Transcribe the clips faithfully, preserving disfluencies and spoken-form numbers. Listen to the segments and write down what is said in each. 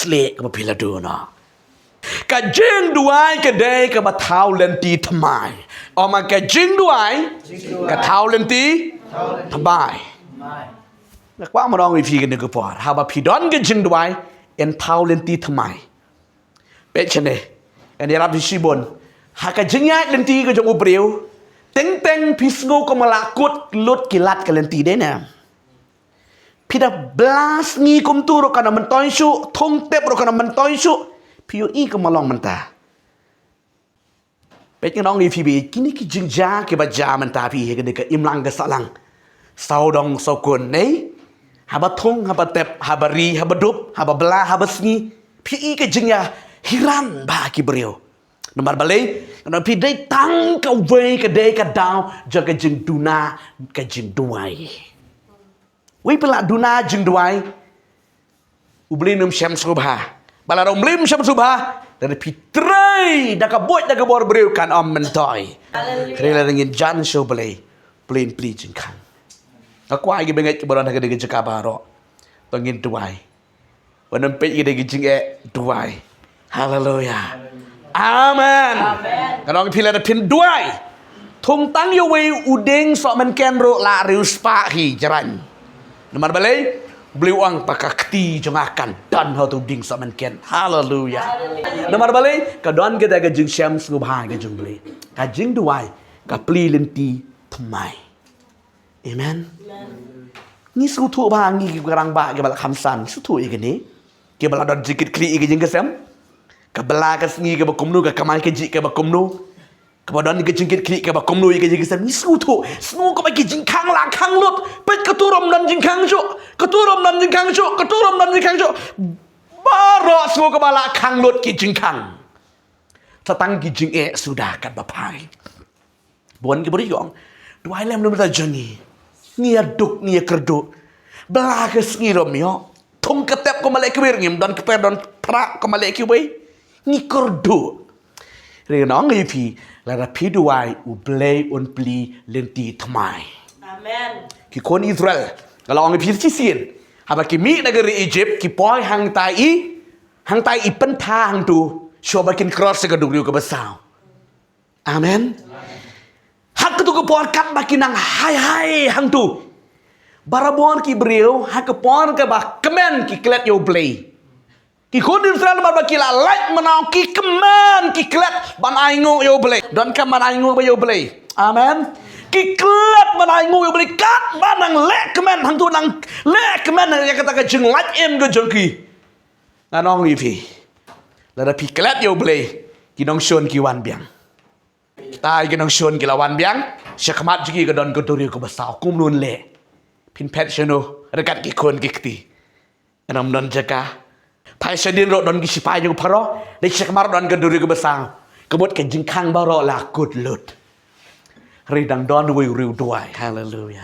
tlieh kaba phi la duh noh. Ka jingduwai ka dei kaba thaw lynti thymmai. Ong ma, ka jingduwai ka thaw lynti thymmai. Nga kwah ban ong ïa phi kane ka por, haba phi don ka jingduwai, yn thaw lynti thymmai. Peit shane, ngan ïarap hi shibun. Ha ka jingïaid lynti ka jong u briew, teng teng phi sngew kum la kut lut ki lad ka lynti, dei ne? Phi da bla sngi kumtu ruh kan ym myntoi shuh, thung tep ruh kan ym myntoi shuh. Phi ïohi kum long mynta. Peit, ngan ong ïa phi, kine ki jingjia kiba jia mynta phi ha kane ka imlang ka sahlang. Sawdong sawkun, ne? Haba thung, haba tep, haba ri, haba dup, haba bla, haba sngi. Phi ïohi ka jingïahiran bha ki briew. Namar balei? Namar phi dei tang kawei ka dei ka daw jong ka jingduna, ka jingduwai. Wei phi la duna jingduwai, U Blei un ym sngewbha. Ba lada U Blei um sngewbha, lada phi trei da ka buit da ka bor briew kan ym myntoi. Hynrei lada ngin jan sha U Blei, U Blei un plie jingkhang. Nga kwah ïa ki bangeit kiba don ha kane ka jaka baroh, to ngin duwai. Wat nym peit ïa kane ka jingeh, duwai. Haleluya. Amen. Ngan ong ïa phi, lada phin duwai, thung tang ïa uwei u dieng sohmynken ruh la riewspah hi, jrang. Namar balei? U Blei u ong ba ka kti jong nga kan don ha uto u dieng sohmynken. Haleluya. Namar balei? Ka don kata ka jingshem sngewbha ka jong U Blei. Ka jingduwai ka plie lynti thymmai. Amen. Ngi sngewthuh ba ngi ki rangbah kiba la kham san, ngi sngewthuh ïa kane. Kiba la don jingkitkhlieh ïa ka jingkasem. Ka bla ka sngi kaba kumno, ka kamai kajih kaba kumno. Kaba don ka jingkitkhlieh kaba kumno ïa ka jingkasem, ngi sngewthuh. Sngew kaba ki jingkhang la khang lut. Peit, kato ruh ym don jingkhang shuh. Kato ruh ym don jingkhang shuh. Kato ruh ym don jingkhang shuh. Baroh sngew kaba la khang lut ki jingkhang. Sa tang ki jingeh suda katba phai. Bun ki briew ki ong, duwai lem lem da jong ngi. Ngi ïa duk, ngi ïa kyrduh. Bla ka sngi ruh ym ïoh. Thung ka tep kumba leh kiwei, ngim don kper don phra kumba leh kiwei. Ngi kyrduh. Hynrei ngan ong ïa phi, lada phi duwai, U Blei un plie lynti thymmai. Amen. Ki khun Israel, nga la ong ïa phi shisien, haba ki mih na ka ri Egypt, ki poi hangtai i, hangtai i pyntha hangto, shuwa ba kin cross sha ka duriaw kaba saw. Amen. Ha kato ka por katba ki nang haihai hangto, barabor ki briew ha ka por kaba kmen ki klet ïa U Blei. Ki khun Israel, namar ba ki la lait mano, ki kmen ki klet ban ainguh ïa U Blei. Donkam ban ainguh ïa U Blei. Amen. Ki klet ban ainguh ïa U Blei katba nang leh kmen hangto, nang leh kmen ïa kata ka jinglait im ka jong ki. Ngan ong ïa phi, lada phi klet ïa U Blei, ki nongshun ki wan biang. Kita ki nongshun ki la wan biang, shakhmat jong ki ka don ka duriaw kaba saw, kumno yn leh? Phin phet shano ryngkat ki khun ki kti? Ngan ym don jaka. Phai shadien ruh don ki shipai jong u Pharaoh, dei shakhmat ruh don ka duriaw kaba saw. Ka mut ka jingkhang baroh la kut lut. Hynrei dang don uwei u riewduwai. Haleluya.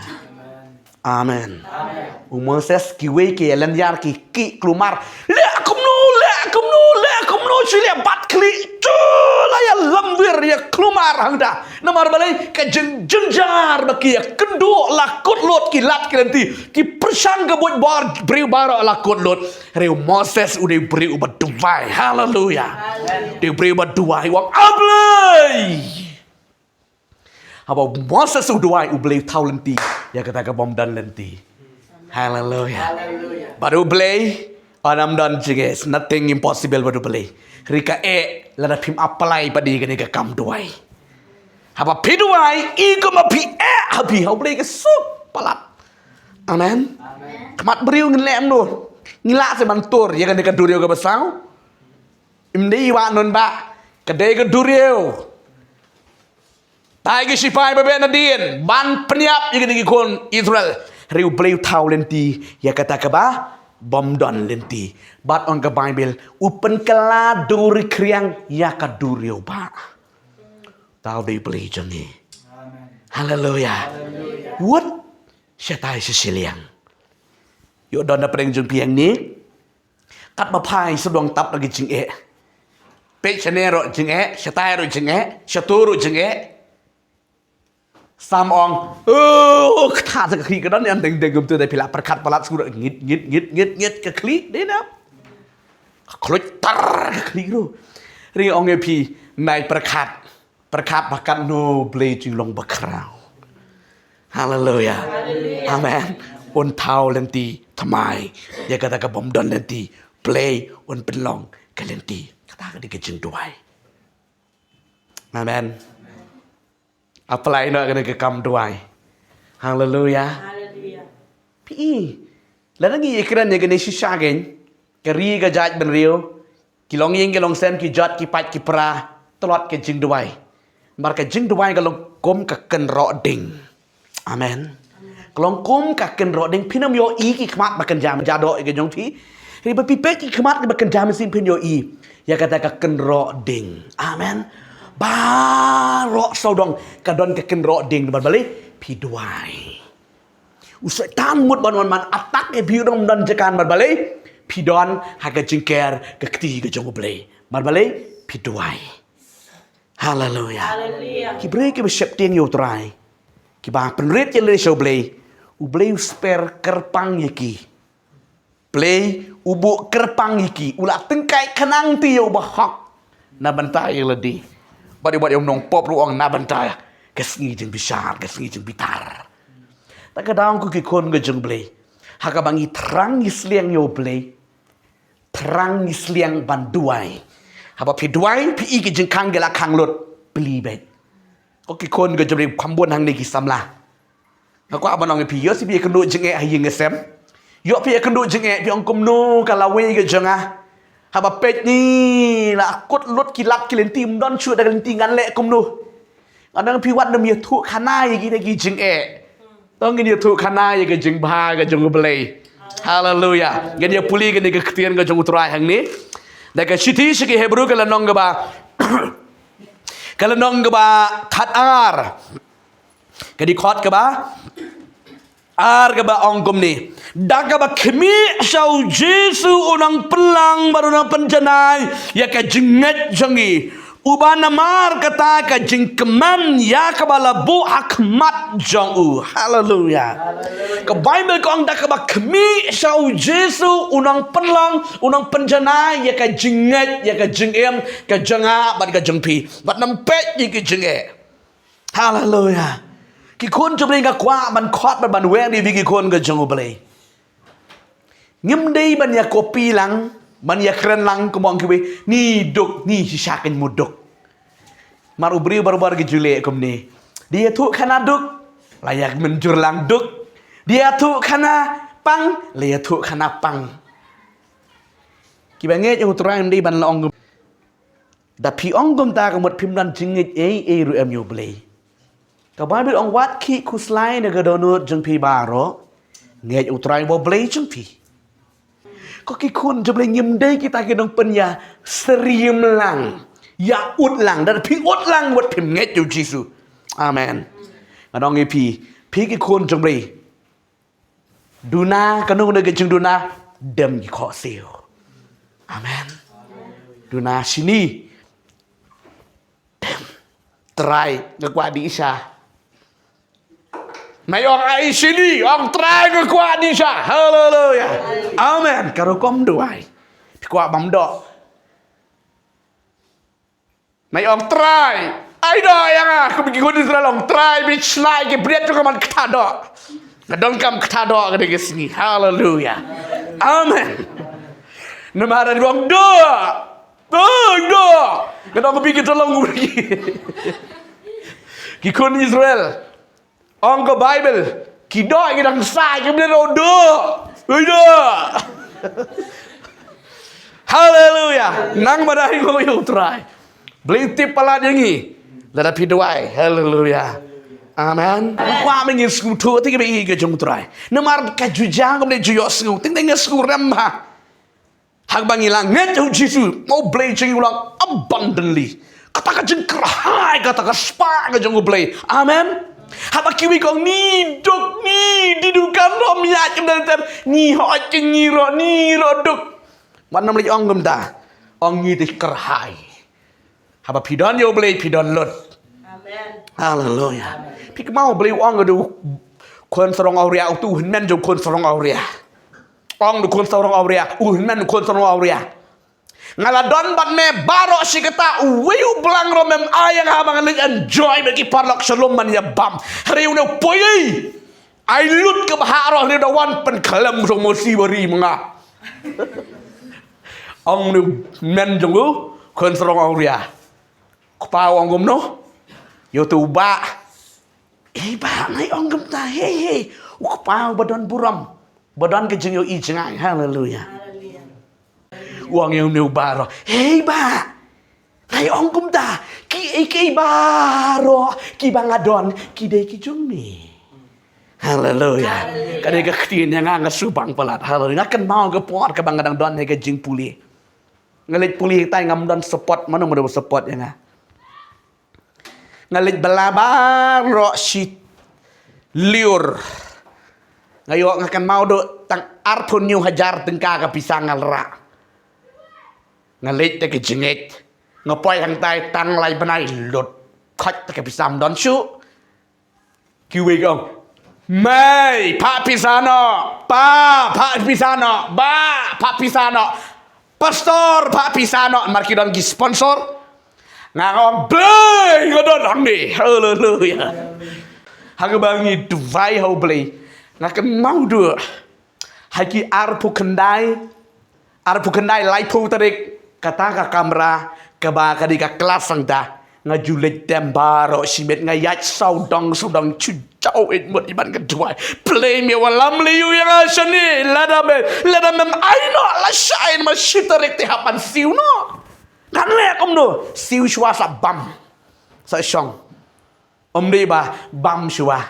Amen. U Moses, kiwei ki ïa lynñiar, ki ki kulmar. Leh kumno, leh kumno, leh kumno, shu leh bat khlieh. Shu la ïa lamwir, ïa kulmar hangta. Namar balei? Ka jing, jynjar ba ki ïa kynduh la kut lut ki lad ki lynti. Ki pyrshang ka buit bor briew baroh la kut lut. Hynrei u Moses u dei u briew uba duwai. Haleluya. Dei u briew uba duwai, u ong, A Blei. Haba u Moses u duwai, U Blei u thaw lynti ïa kata ka bym don lynti. Haleluya. Bad U Blei, un ym don jingeh, nothing impossible bad U Blei. Hynrei kaei lada phim apply pat ïa kane ka kam duwai. Haba phi duwai, i kumba phi eh ha phi, ha U Blei ka suk palat. Amen. Khmat briew ngin leh kumno? Ngi lah seh ban tur ïa kane ka duriaw kaba saw? Ym dei i wah nun bah, ka dei ka duriaw. Tang ki shipai ba beh nadien ban pynïap ïa kine ki khun Israel. Hynrei U Blei u thaw lynti ïa kata kaba bym don lynti. Bad ong ka Baibl, u pynkylla dur khriang ïa ka duriaw bah. Uta u dei U Blei jong ngi. Haleluya. Wut shatai sha shiliang. Ïoh don na pdeng jong phi hangne. Katba phai sawdong tap da ki jingeh. Peit shane ruh jingeh, shatai ruh jingeh, shato ruh jingeh. Sam ong, oh, kata sa ka khlieh ka don ïa deng deng kumta, da phi la pyrkhat palat shuh ruh ngit ngit ngit ngit ngit ka khlieh dei na. Ka khluit tar ka khlieh ruh. Ri ong ïa phi, nai pyrkhat. Pyrkhat ba katno Blei jinglong bakhraw. Haleluya. Amen. Un thaw lynti thymmai ïa kata ka bym don lynti. Blei un pynlong ka lynti. Kata ka dei ka jingduwai. Amen. Apply noh kane ka kam duwai. Haleluya. Phi i, lada ngi ïakren ïa kane shisha kein, ka ri ka jaitbynriew, ki longïing ki longsem, ki jot ki pait ki pra, tlot ka jingduwai. Namar ka jingduwai ka long kum ka kynroh ding. Amen. Ka long kum ka kynroh ding, phin ym ïohi ki khmat ba kynja, ja doh ïa ka jong phi. Hynrei ba phi peit ki khmat ba kynja mynsiem, phin ïohi ïa kata ka kynroh ding. Amen. Baroh sawdong ka don ka kynroh ding, namar balei? Phi duwai. U Soitan mut ban wan ban attack ïa phi, u dang ym don jaka, namar balei? Phi don ha ka jingker ka kti ka jong U Blei. Namar balei? Phi duwai. Haleluya. Ki briew kiba sheptieng ïa U Trai, kiba pynrit ïa lade sha U Blei, U Blei u sper kyrpang ïa ki. Blei u buh kyrpang ïa ki, u la tyngkai khnang te ïa u bahok na bynta ïa lade. Bad ïa, bad ïa u nongpop ruh, ong na bynta ka sngi jingbishar, ka sngi jingbitar. Ta ka daw ko ki khun ka jong U Blei, ha kaba ngi thrang ngi sliang ïa U Blei, thrang ngi sliang ban duwai. Haba phi duwai, phi i ki jingkhang ki la khang lut, plie beit. Ko ki khun ka jong U Blei, kham bun hangne ki samla. Nga kwah ban ong ïa phi, ïoh shu phi ïakynduh jingeh ha ïing ha sem. Ïoh phi ïakynduh jingeh, phi ong kumno ka lawei ka jong nga. Haba peit ni la kut lut ki lad ki lynti, ym don shuh da ka lynti, ngan leh kumno. Nga ong phi, wat nym ïathuh khana ïa kine ki jingeh. To ngin ïathuh khana ïa ka jingbha ka jong U Blei. Haleluya. Ngin ïa pule kane ka ktien ka jong U Trai hangne. Da ka shithi sha ki Hebru ka lynnong kaba, ka lynnong kaba khat ar. Ka dkhot kaba ar kaba ong kumne. Da kaba khmih sha U Jisu u nongpynlong bad u nongpynjanai ïa ka jingngeit jong ngi, uba namar kata ka jingkmen ïa kaba la buh ha khmat jong u. Haleluya. Ka Baibl ka ong da kaba khmih sha U Jisu u nongpynlong, u nongpynjanai ïa ka jingngeit, ïa ka jingim ka jong nga bad ka jong phi. Bad nym peit ïa ka jingngeit. Haleluya. Ki khun jong U Blei, nga kwah ban khot bad ban weng ïa phi ki khun ka jong U Blei. Ngim dei ban ïa copy lang, ban ïa kren lang kum ong kiwei, ni duk, ni shisha kein mo duk. Mar u briew baroh baroh ki ju leh kumne. Dei ïathuh khana duk, la ïa mynjur lang duk. Dei ïathuh khana pang, la ïathuh khana pang. Kiba ngeit ïa U Trai ym dei ban la ong. Da phi ong kumta ka mut phim don jingngeit ei ei ruh em ïa U Blei. Ka Baibl ong wat khih khuslai na ka dohnud jong phi baroh. Ngeit U Trai uba U Blei jong phi. Ko ki khun jong U Blei, ngim dei kita ki nongpynïasyriem lang, ïa ud lang, da phi ud lang wat phim ngeit ïa U Jisu. Amen. Nga ong ïa phi, phi ki khun jong U Blei. Duna, kano kano ka jingduna, dem ki khohsiew. Amen. Duna shini. Dem. Trai, nga kwah dih sha. Nai ong ai shini, ong Trai, nga kwah dih sha. Haleluya. Amen. Ka rukom duwai. Phi kwah bam doh. Nai ong Trai, ai doh ïa nga, kum ki khun Israel, ong Trai, bishna ïa ki bniat jong nga ban ktah doh. Nga donkam ktah doh ka dei ka sngi. Haleluya. Amen. Namar ong doh. Doh, doh. Nga dong ka bneng ki tolong. Ki khun Israel. Ong ka Baibl, ki doh ki dang sah, ki bniat doh. Oi doh. Haleluya. Nang ba dei ko ïa U Trai. Blei tip palat ïa ngi. Lada phi duwai. Haleluya. Amen. Kwah ba ngin sngewthuh te kiba ïeit ka jong U Trai. Namar ka ju jia kumne ju ïohsngew. Teng teng nga sngewrem ha. Haba ngi la ngeit ïa U Jisu, U Blei jong ngi u long abundantly. Kata ka jingkyrhai, kata ka spah ka jong U Blei. Amen. Haba kiwei ki ong ni duk, ni dei dukan rom ïa kim dan ter, ni hoi ki ni ro, ni ro duk. Wat nym leit ong kumta. Ong ngi dei kyrhai. Haba phi don ïa U Blei phi don lut. Amen. Haleluya. Phi kynmaw U Blei u ong ïa u khun sarong awria, utu u hynmen jong u khun sarong awria. Ong ïa u khun sarong awria, u hynmen u khun sarong awria. Nga la don bad me baroh shi katta, uwei u blang ruh mem ai ïa nga ba ngan leit enjoy bad ki paralok shalom ban ïa bam. Hynrei une u poi ei. Ai lut ka bhah ruh, hynrei da wan pynkhlem song mo si bari ma nga. Ong une u men jong u khun sarong awria. Kpa u ong kumno? Ïa uto u bah. Ei bah, ngai ong kumta, hei hei. U kpa uba don burom, ba don ka jingïohi jngai. Haleluya. U ong ïa une u bah ruh, hei bah, ngai ong kumta. Kiei kiei baroh kiba nga don ki dei ki jong me. Haleluya. Ka dei ka ktien ïa nga, nga shu bang palat. Haleluya. Nga kynmaw ka por kaba nga dang don ha ka jingpule. Nga leit pule tai, ngam don support, mano mano support ïa nga. Nga leit bylla baroh shi lyiur. Nga ïoh, nga kynmaw duh tang arphew hynñiew hajar tyngka ka pisa nga la rah. Nga leit da ka jingngeit. Nga poi hangtai tang lai bnai lut. Khot da ka pisa ym don shuh. Kiwei ki ong, mei, phah pisa noh, pa, phah pisa noh, bah, phah pisa noh, pastor, phah pisa noh, namar ki don ki sponsor. Nga ong, Blei, nga don hangne. Haleluya. Ha kaba ngi duwai ha U Blei, nga kynmaw duh ha ki arphew khyndai, arphew khyndai, laiphew tarik, kata ka kamra kaba ka dei ka klas hangta, nga ju leit dem baroh shi miet, nga ïaid sawdong sawdong, shu jaw ïeit mut ïa ban ka duwai. Blei me, wat lam lei ïa nga shane, lada me, lada mem ai noh, lashai, namar shi tarik te hap ban siew noh. Ngan leh kumno? Siew shuwa sa bam, sa shong. Ym dei ba bam shuwa.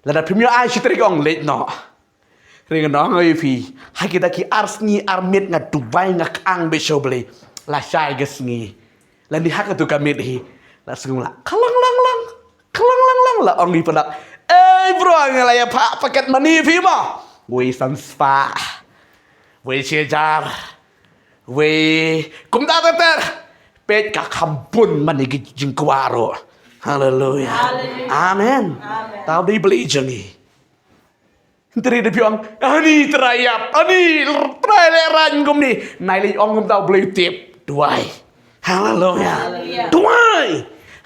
Lada phim ïoh ai shi tarik, ong leit noh. Hynrei ngan ong ïa phi, ha kita ki ar sngi ar miet nga duwai, nga kang beit sha U Blei. Lashai ka sngi, lane ha kato ka miet hi, la sngew la khlong long long, khlong long long, la ong ïa i palat, ei bro, nga la ïa phah paket mane phi mo. Wei san spah, wei shi hajar, wei kumta ter ter. Peit, ka kham bun mane ki jingkwah ruh. Haleluya. Haleluya. Amen. Amen. Tau dei Blei jong ngi. Hynrei da phi ong, ani Trai ïap, ani Trai lehraiñ kumne. Nai lei ong kumta, U Blei u tip. Duwai. Haleluya. Haleluya. Duwai.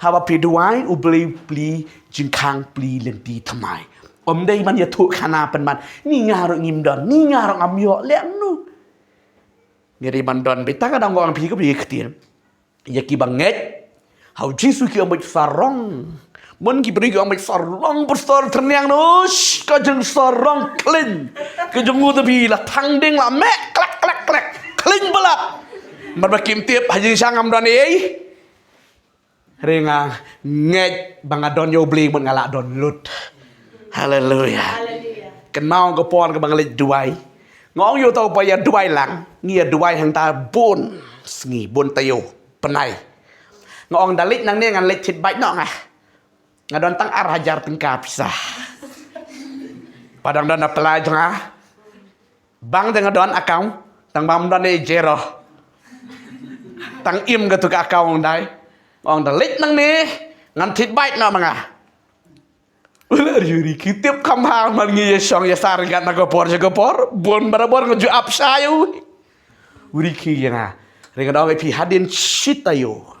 Haba phi duwai, U Blei u plie jingkhang, plie lynti thymmai. Ym dei ban ïathuh khana pynban, ni nga ruh ngim don, ni nga ruh ngam ïoh, leh kumno? Ngi dei ban don beit. Tang ka dang ong phi ka bri ktien ïa kiba ngeit ha U Jisu, ki ong beit sarong. Mon ki briew ki ong beit sarong, pastor, tyrniang noh, ka jingsarong khlaiñ. Ka jong u te phi la thang ding la meh klek klek klek, khlaiñ palat. Namar ba kim tip ha jingshisha ngam don ei. Hynrei nga ngeit ba nga don ïa U Blei, mut nga lah don lut. Haleluya. Haleluya. Kynmaw ka por kaba nga leit duwai. Nga ong ïa uta uba ïa duwai lang, ngi ïa duwai hangta bun sngi, bun taïew bnai. Nga ong da leit nangne ngan leit thied bike noh nga. Nga don tang ar hajar tyngka pisa. Ba dang don na pla jong nga. Bank te nga don account, tang bam don ei zero. Tang im katu ka account dei. Nga ong da leit nangne ngan thied bike noh ma nga. Ula ri ri ki tip kham ha, man ngi ïa shong ïa sar ïa kat na ka por sha ka por, bun barabor nga ju ap sha ïa u. Uri ki ïa nga. Ri nga dang ong ïa phi, hadien shi taïew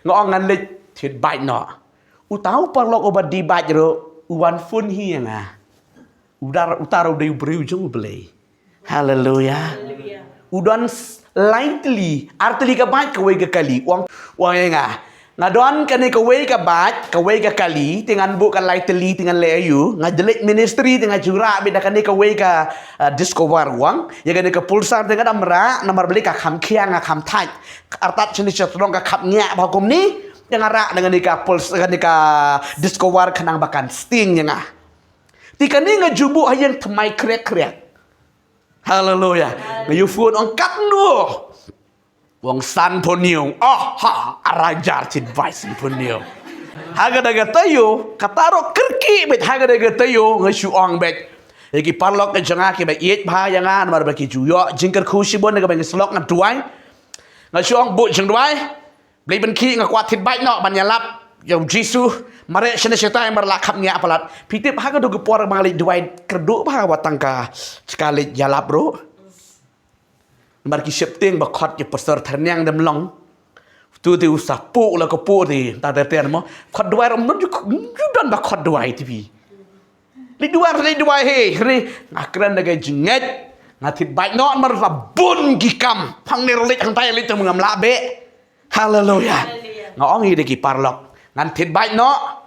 nga ong ngan leit thied bike noh. Uta u paralok uba die bike ruh u wan phone hi ïa nga. Uta, uta ruh u dei u briew jong U Blei. Haleluya. Haleluya. U don s-, lai tylli, ar tylli ka bike, kawei ka kali. U ong, u ong ïa nga, nga don kane kawei ka bike, kawei ka kali, te ngan buh ka lai tylli, te ngan leh aïu? Nga ju leit ministry, te nga ju rah beit da kane kawei ka, ah, Discover, u ong. Ïa kane ka Pulsar te ngam rah namar balei, ka kham khia, nga kham thait. Artat shane sha shnong ka khapngiah bha kumne. Te nga rah da kane ka Puls-, kane ka Discover khnang ba kan sting ïa nga. Te kane nga ju buh ha ïing thymmai khriat khriat. Haleluya. Nga ïa phone, ong katno? U ong sanphew hynñiew. Oh ha, ar hajar thied bike sanphew hynñiew. Ha kata ka taïew, kata ruh kyrkieh beit, ha kata ka taïew nga shu ong beit ïa ki paralok ka jong nga kiba ïeit bha ïa nga namar ba ki ju ïoh jingkyrkhu shibun na kaba ngi shu lok, nga duwai. Nga shu ong buh jingduwai. Blei pynkhih, nga kwah thied bike noh ban ïalap ïa U Jisu. Mareh shane shatai namar la khapngiah palat. Phi tip ha kato ka por ba nga leit duwai, kyrduh bha, wat tang ka jaka leit ïalap ruh. Namar ki sheptieng ba khot ki pastor thar niang dem long. Tu ti u sa pu la ko pu ti ta ter ter mo. Khot duwai rom non ju don ba khot duwai ti bi. Li duwai li duwai he ri. Nga kren da ka jingngeit. Nga thit bait noh mar la bun ki kam. Phang ne ro leit hang tai leit tang ngam la be. Haleluya. Nga ong i de ki paralok. Ngan thit bait noh.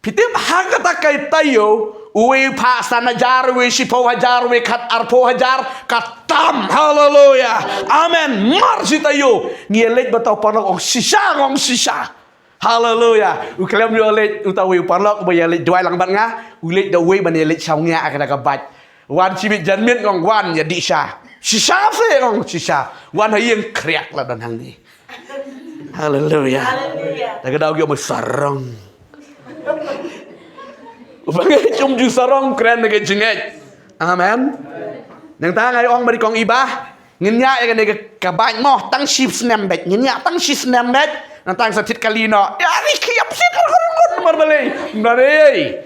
Phi tip ha kata ka taïew, uwei pha san hajar, uwei shiphew hajar, uwei khat arphew hajar, ka tam. Haleluya. Amen. Mar shi taïew. Ngi leit ba tau paralok ong shisha, ong shisha. Haleluya. U khlem ïoh leit, uta uwei u paralok, ba ïa leit duwai lang bad nga, u leit da uwei ban ïa leit shaw ngia ha kata ka bait. Wan shi bit janmiet ong wan ïa dih sha. Shisha se ong shisha. Wan ha ïing khriak la don hangne. Haleluya. Haleluya. Da ka daw ki ong sarong. U ba ngi jum ju sarong kren da ka jingngeit. Amen. Nangta ngai ong bad i kong Iba. Ngin ïa ïa kane ka bait mo tang shi snem beit. Ngin ïa tang shi snem beit. Nangta sa thit kali noh. Ïa ri khiap sit mar balei. Mar balei.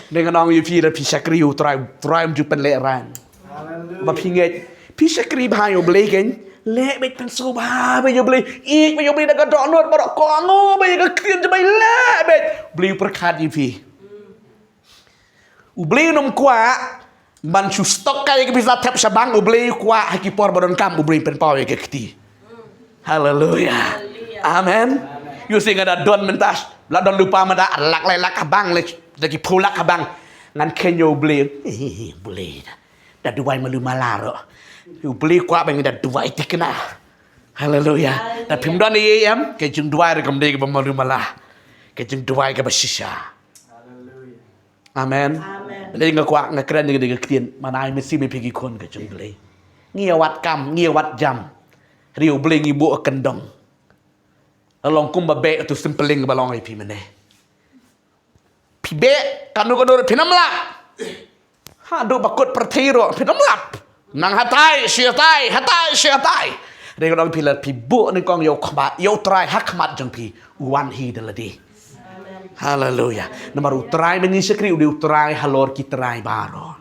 Dei ngan ong ïa phi da phi shakri u Trai, Trai um ju pynlehrain. Ba phi ngeit phi shakri bha ïa u Blei kein. Leh beit pynsngewbha bha ïa u Blei. Ïeit bha ïa u Blei da ka dohnud baroh, kohnguh bha ïa ka ktien jong u Blei, leh beit. U Blei u pyrkhat ïa phi. U Blei um kwah ban shu stok kai ïa ka pisa thep sha bank, u Blei u kwah ha ki por ba donkam u Blei pynpaw ïa ka kti. Haleluya. Amen. Ïohsngew nga da don mynta, la don lypa mynta lak lai lak ha bank, leh da ki phew lak ha bank. Ngan kheiñ ïa u Blei. Eh, Blei da duwai malu mala ruh. U Blei u kwah ba ngi da duwai thikna. Haleluya. Da phim don ei ei em, ka jingduwai ruh kam dei kaba malu mala. Ka jingduwai kaba shisha. Amen. Balei nga kwah nga kren ïa ka ktien, man ai mynsiem ïa phi ki khun ka jong u Blei. Ngi ïa wad kam, ngi ïa wad jam. Ri u Blei ngi buh kyndong. La long kumba beh tu simpling ba long ïa phi mynne. Phi beh kano kano phin ym lap. Haduh ba kut pyrthei ruh phin ym lap. Nang hatai shi hatai, hatai shi hatai. Ri ka dong phi la phi buh nyngkong ïa u khmat, ïa u Trai ha khmat jong phi. U wan hi da lade. Haleluya. Namar u Trai ba ngi shakri u dei u Trai halor ki trai baroh.